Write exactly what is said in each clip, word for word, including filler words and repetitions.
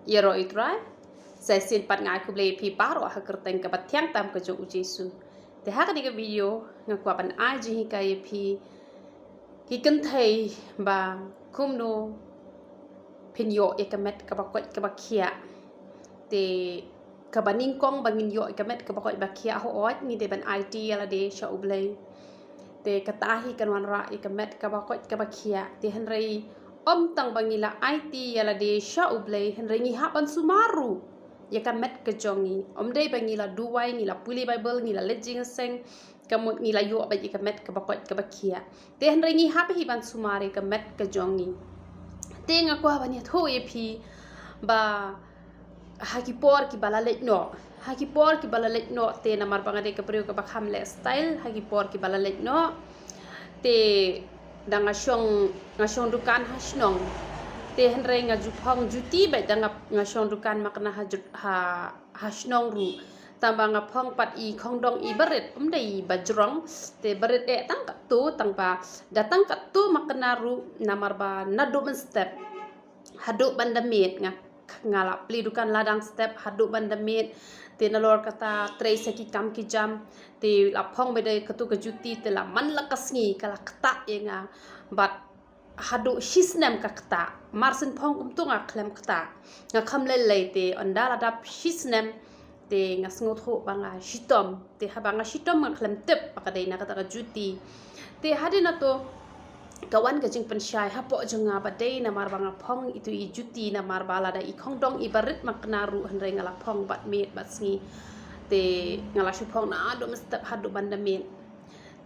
Ïaroh ïa u Trai. Sa shisien pat nga ai khublei ïa phi baroh ha ka kyrteng kaba thiang tam ka jong u Jisu. Te ha kane ka video nga kwah ban ai jinghikai ïa phi ki kynthei ba kumno phin ïoh ïa ka met kaba koit kaba khiah. Te kaba nyngkong ba ngin ïoh ïa ka met kaba koit ba khiah, hooid ngi dei ban aiti ïa lade sha U Blei. Te kata hi kan wanrah ïa ka met kaba koit kaba khiah. Te hynrei ym tang ba ngi la aiti ïa lade sha U Blei, hynrei ngi hap ban sumar ruh ïa ka met ka jong ngi. Ym dei ba ngi la duwai, ngi la pule Baibl, ngi la leit jingïaseng, ka mut ngi la ïoh beit ïa ka met kaba koit kaba khiah. Te hynrei ngi hap hi ban sumar ïa ka met ka jong ngi. Te nga kwah ban ïathuh ïa phi ba ha ki por kiba la leit noh, ha ki por kiba la leit noh, te namar ba nga dei ka briew kaba kham leh style ha ki por kiba la leit noh. Te da nga shong, nga shong dukan ha shnong. Te hynrei nga ju phong juti beit da nga, nga shong dukan makna ha ju-, ha, ha shnong ruh. Tang ba nga phong pat i khongdong iba rit, ym dei iba jrong. Te ba rit eh tang katto, tang ba da tang katto makna ruh, namar ba naduh mynstep haduh ban da miet nga, nga la plie dukan la dang step haduh ban da miet. Te nalor kata trei sa ki kam ki jam, te la phong beit da kato ka juti, te la man la ka sngi ka la ktah ïa nga. Bad haduh shisnem ka ktah. Mar syn phong kumto nga khlem ktah. Nga kham lei lei, te ynda la dap shisnem te nga sngewthuh ba nga shitom. Te haba nga shitom nga khlem tip ba ka dei na kata ka juti. Te hadien hato ka wan ka jingpynshai hapoh jong nga ba dei namar ba nga phong itu i juti, namar ba lada i khongdong iba rit makna ruh hynrei nga la phong bad miet bad sngi. Te nga la shu phong naduh mynstep haduh ban da miet.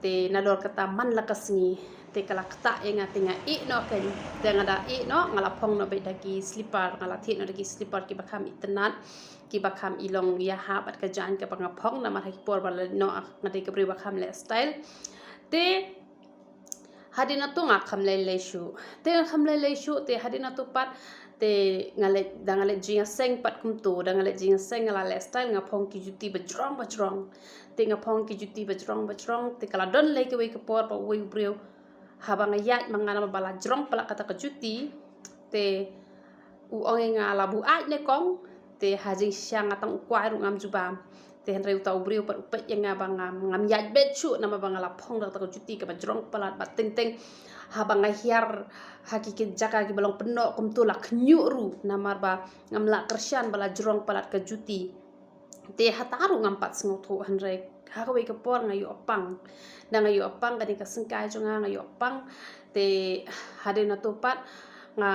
Te nalor kata man la ka sngi te ka la ktah ïa nga, te nga ïeh noh kein. Te nga da ïeh noh, nga la phong noh beit da ki slipar, nga la thied noh da ki slipar kiba kham itynnad, kiba kham ilong ïahap bad ka jaiñ kaba nga phong, namar ha ki por ba la leit noh nga dei ka briew ba kham leh style. Te hadien hato nga kham lei lei shuh. Te nga kham lei lei shuh, te hadien hato pat te nga leit, da nga leit jingïaseng pat kumto, da nga leit jingïaseng nga la leh style, nga phong ki juti ba jrong ba jrong. Te nga phong ki juti ba jrong ba jrong, te ka la don lei kawei ka por ba uwei u briew, haba nga ïaid ma nga namar ba la jrong palat kata ka juti, te u ong ïa nga la buaid ne kong. Te ha jingshisha nga tang u kwai ruh ngam jubab. Te hynrei uta u briew pat u peit ïa nga ba ngam, ngam ïaid beit shuh namar ba nga la phong da kata ka juti kaba jrong palat, bad teng teng haba nga hiar ha ki, ki jaka kiba long pynnoh kumto la khñiuh ruh namar ba ngam lah kyrshan ba la jrong palat ka juti. Te hata ruh ngam pat sngewthuh, hynrei ha kawei ka por nga ïoh pang. Da nga ïoh pang, kane ka syngkai jong nga nga ïoh pang. Te hadien hato pat nga,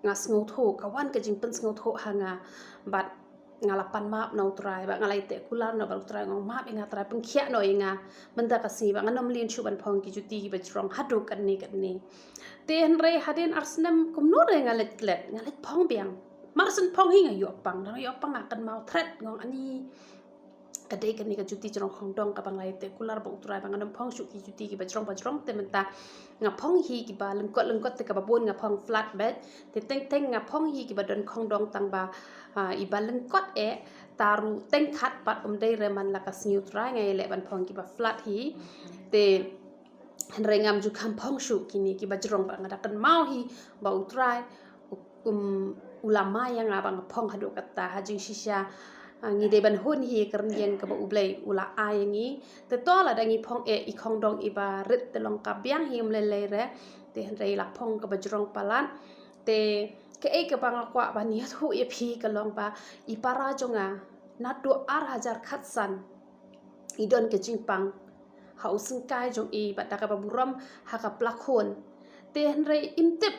nga sngewthuh, ka wan ka jingpynsngewthuh ha nga. Bad nga la pan map na u Trai, bad nga la ïateh kular noh bad u Trai, nga ong map ïa nga Trai, pynkhiah noh ïa nga. Mynta ka sngi ba ngan ym lin shuh ban phong ki juti kiba jrong haduh katne katne. Te hynrei hadien ar snem kumno re nga leit klet, nga leit phong biang. Mar syn phong hi nga ïoh pang, da nga ïoh pang nga kynmaw thret, nga ong ani ka dei kane ka juti jrong khongdong kaba nga la ïateh kular bad u Trai ba ngan ym phong shuh ki juti kiba jrong ba jrong, te mynta nga phong hi kiba lyngkot lyngkot, te kaba bun nga phong flat beit. Te teng teng nga phong hi kiba don khongdong tang ba, ah, iba lyngkot eh, ta ruh teng khat pat ym dei re, man la ka sngi u Trai nga ïaleh ban phong kiba flat hi. Te hynrei ngam ju kham phong shuh kine kiba jrong, bad nga da kynmaw hi ba u Trai u, um, u la mai ïa nga ba nga phong haduh katta. Ha jingshisha, ah, ngi dei ban hun hi ka rynïeng kaba u Blei u la ai ïa ngi. Te to lada ngi phong eh i khongdong iba rit te long ka biang hi, ym lei lei re. Te hynrei la phong kaba jrong palat. Te kaei kaba nga kwah ban ïathuh ïa phi ka long ba i para jong nga naduh ar hajar khatsan i don ka jingpang ha u syngkai jong i bad da kaba burom ha ka plakhun. Te hynrei im tip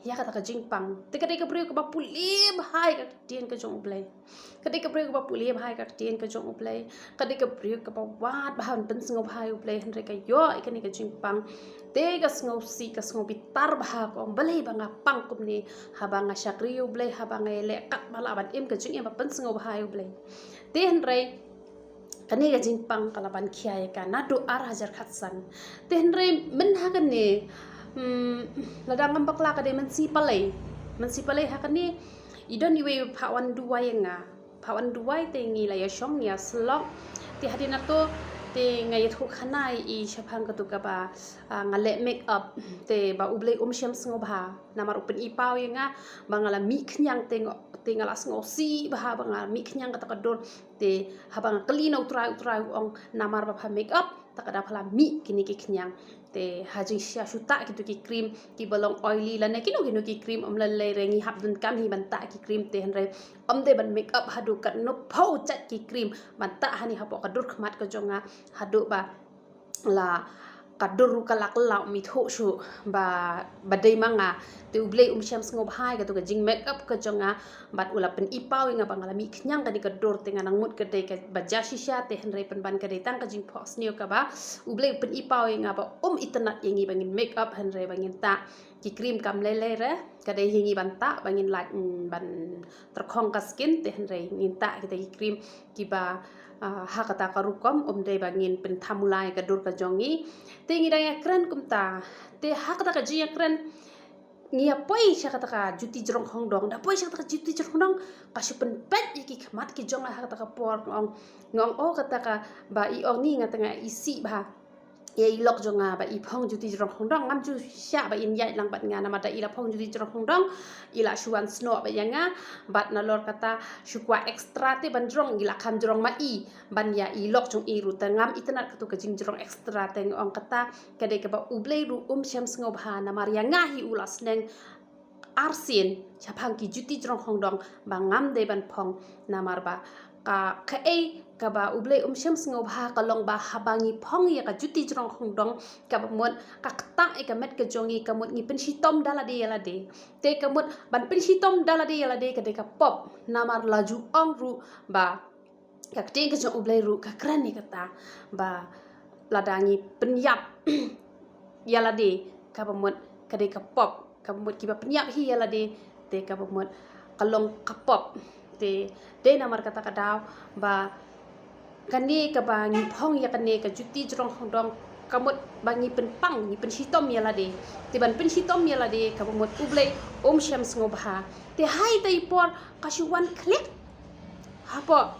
ïa kata ka jingpang. Te ka dei ka briew kaba pule bha ïa ka ktien ka jong u Blei. Ka dei ka briew kaba pule bha ïa ka ktien ka jong u Blei. Ka dei ka briew kaba wad bha ban pynsngewbha ïa u Blei, hynrei ka ïoh ïa kane ka jingpang. Te ka sngewsih, ka sngewbitar bha, ka ong balei ba nga pang kumne, haba nga shakri ïa u Blei, haba nga ïaleh katba lah ban im ka jingim ba pynsngewbha ïa u Blei. Te hynrei kane ka jingpang ka la ban khia ïa ka naduh ar hajar khatsan. Te hynrei mynha kane, hmm, lada ngam bakla ka dei mynsngi palei. Mynsngi palei ha kane i don iwei i phah wan duwai ïa nga. Phah wan duwai te ngi la ïashong ïasyllok. Te hadien hato Te nga ïathuh khana ïa i shaphang katu kaba, ah, nga leh make up, te ba U Blei um shem sngewbha. Namar u pyni paw ïa nga ba nga la mih khñiang te nga, te nga la sngewsih bha ba nga mih khñiang kata ka dur. Te haba nga kylli na U Trai, U Trai u ong namar ba pha make up, ta ka daw pha la mih kine ki khñiang. Te ha jingshisha shu tah kitu ki cream kiba long oily lane kino kino ki cream, ym lei lei re ngi hap donkam hi ban tah ki cream, te hynrei ym dei ban make up haduh katno phew jait ki cream ban tah hani hapoh ka dur khmat ka jong nga, haduh ba la ka dur ruh ka la kylla, ym ithuh shuh ba, ba dei ma nga. Te U Blei um shem sngewbha ïa katu ka jing make up ka jong nga, bad u la pyni paw ïa nga ba nga la mih khñiang kane ka dur, te nga nang mut ka dei kaba jia shisha, te hynrei pynban ka dei tang ka jingphohsniew kaba U Blei u pyni paw ïa nga ba um itynnad ïa ngi ba ngin make up, hynrei ba ngin tah ki cream kam lei lei re. Ka dei hi ngi ban tah ba ngin lait, mm, ban tyrkhong ka skin, te hynrei ngin tah kita ki cream kiba, ah, ha kata ka rukom, ym dei ba ngin pyntham u lai ka dur ka jong ngi. Te ngi dang ïakren kumta, te ha kata ka jingïakren ngi ïa poi sha kata ka juti jrong khongdong, da poi sha kata ka juti jrong khongdong, ka shu pynpeit ïa ki khmat ki jong nga ha kata ka por, nga ong, nga ong, oh, kata kaba i ong ni, nga tang nga isih bha ïa i lok jong nga ba i phong juti jrong khongdong, ngam ju shah ba in ïaid lang bad nga, namar da i la phong juti jrong khongdong i la shu wan snoh bad ïa nga, bad nalor kata shu kwah extra te ban jrong, i la kham jrong ma i ban ïa i lok jong i ruh, te ngam itynnad katu ka jingjrong extra, te nga ong kata ka dei kaba U Blei ruh um shem sngewbha, namar ïa nga hi u la sneng arsien shaphang ki juti jrong khongdong ba ngam dei ban phong, namar ba ka, kaei kaba U Blei um shem sngewbha ka long ba haba ngi phong ïa ka juti jrong khongdong, kaba mut ka ktah ïa ka met ka jong ngi, ka mut ngi pynshitom da lade ïa lade. Te ka mut ban pynshitom da lade ïa lade ka dei ka pop, namar la ju ong ruh ba ka ktien ka jong U Blei ruh ka kren ïa kata ba lada ngi pynïap ïa lade, kaba mut ka dei ka pop, kaba mut kiba pynïap hi ïa lade, te kaba mut ka long ka pop. Te dei namar kata ka daw ba kane kaba ngi phong ïa kane ka juti jrong khongdong, ka mut ba ngi pynpang, ngi pynshitom ïa lade. Te ban pynshitom ïa lade, kaba mut U Blei um shem sngewbha. Te ha ita i por ka shu wan klik hapoh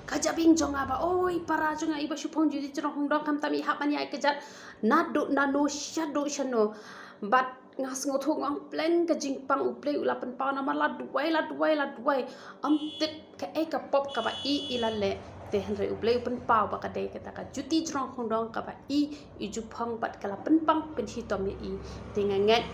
ka jabieng jong nga ba, oi, para jong nga iba shu phong juti jrong khongdong, khamtam i hap ban ïaid kjat naduh nano shaduh shano. Bad nga sngewthuh, nga ong pleng ka jingpang, U Blei u la pynpaw, namar la duwai, la duwai, la duwai, ym tip kaei ka pop kaba i, i la leh. Te hynrei U Blei u pynpaw ba ka dei kata ka juti jrong khongdong kaba i, i ju phong bad ka la pynpang pynshitom ïa i. Te nga ngeit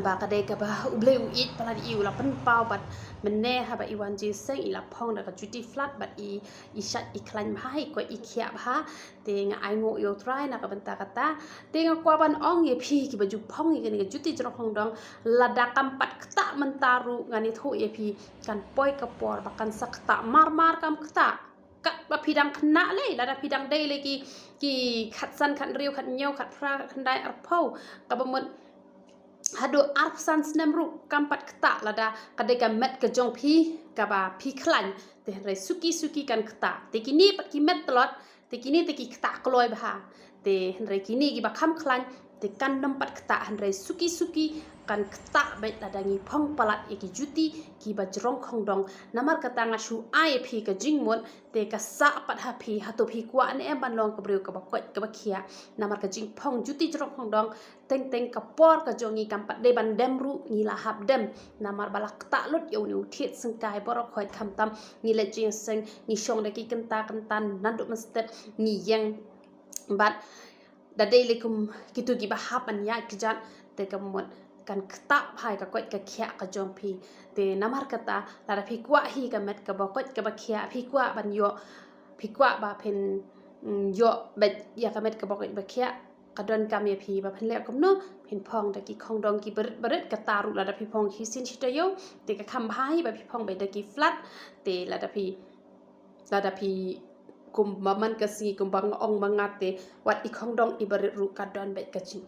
ba ka dei kaba U Blei u ïeit palat ïa i, u la pynpaw bad mynne haba i wan jingïaseng i la phong da ka juti flat bad i, i shait i khlaiñ bha, i koit i khiah bha. Te nga ainguh ïa U Trai na ka bynta kata. Te nga kwah ban ong ïa phi kiba ju phong ïa kane ka juti jrong khongdong, lada kam pat ktah mynta ruh ngan ïathuh ïa phi, kan poi ka por ba kan sa ktah mar mar, kam ktah. Katba phi dang khynnah lei, lada phi dang dei lei ki, ki khatsan, khathynriew, khathynñiew, khatphra, khatkhyndai, arphew, kaba mut haduh arphew san snem ruh kam pat ktah, lada ka dei ka met ka jong phi kaba phi khlaiñ. Te hynrei suki suki kan ktah. Te kine pat ki met tlot, te kine te ki ktah kloi bha. Te hynrei kine kiba kham khlaiñ te kan nym pat ktah, hynrei suki suki kan ktah beit lada ngi phong palat ïa ki juti kiba jrong khongdong. Namar kata nga shu ai ïa phi ka jingmut, te ka sah pat ha phi, hato phi kwah ne em ban long ka briew kaba koit kaba khiah. Namar ka jingphong juti jrong khongdong, teng teng ka por ka jong ngi kam pat dei ban dem ruh ngi la hap dem. Namar ba la ktah lut ïa une u thied syngkai baroh khoit, khamtam ngi leit jingïaseng, ngi shong da ki kynta kynta naduh mynstep, ngi ïeng. Bad da dei lei kum kitu kiba hap ban ïaid kjat, te ka mut kan ktah bha ïa ka koit ka khiah ka jong phi. Te namar kata lada phi kwah hi ka met kaba koit kaba khiah, phi kwah ban ïoh, phi kwah ba phin, mm, ïoh beit ïa ka met kaba koit ba khiah, ka donkam ïa phi ba phin leh kumno, phin phong da ki khongdong kiba rit ba rit. Kata ruh lada phi phong shisien shi taïew te ka kham bha hi ba phi phong beit da ki flat. Te lada phi, lada phi, kumba man ka sngi kumba nga ong ma nga, te wat i khongdong iba rit ruh ka don beit ka jing,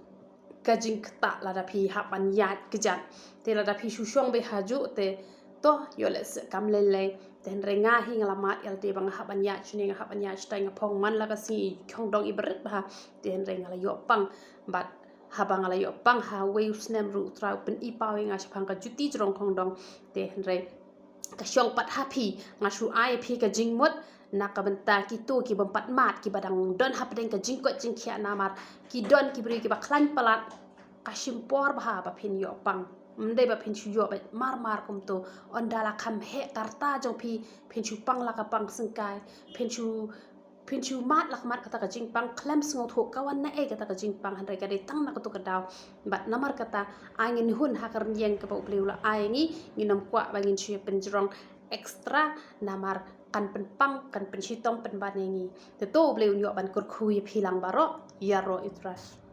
ka jingktah lada phi hap ban ïaid kjat. Te lada phi shu shong beit hajuh te to ïoh lehse kam lei lei. Te hynrei nga hi nga la mad ïa lade ba nga hap ban ïaid shane, nga hap ban ïaid shatai, nga phong man la ka sngi i khongdong iba rit bha. Te hynrei nga la ïoh pang, bad haba nga la ïoh pang ha wei u snem ruh U Trai u pyni paw ïa nga shaphang ka juti jrong khongdong. Te hynrei ka shong pat ha phi, nga shu ai phi ka jingmut na ka bynta kito ki bym pat mad, ki ba dang don hapdeng ka jingkoit jingkhiah, namar ki don ki briew ki ba khlaiñ palat. Ka shim por bha ba phin ïoh pang. Ym dei ba phin shu ïoh beit mar mar kumto. Ynda la kham heh ka rta jong phi, phin shu pang la ka pang syngkai, phin shu phin shu mad la ka mad kata ka jingpang, khlem sngewthuh ka wan na ei kata ka jingpang, hynrei ka dei tang na kato ka daw. Bad namar kata, ai ngin hun ha ka rynïeng kaba U Blei u la ai ngi, ngin ym kwah ba ngin shu ïa pynjrong extra, namar kan pynpang, kan pynshitom pynban ïa ngi. Te to U Blei un ïoh ban kyrkhu ïa phi lang baroh, ïaroh ïa U Trai.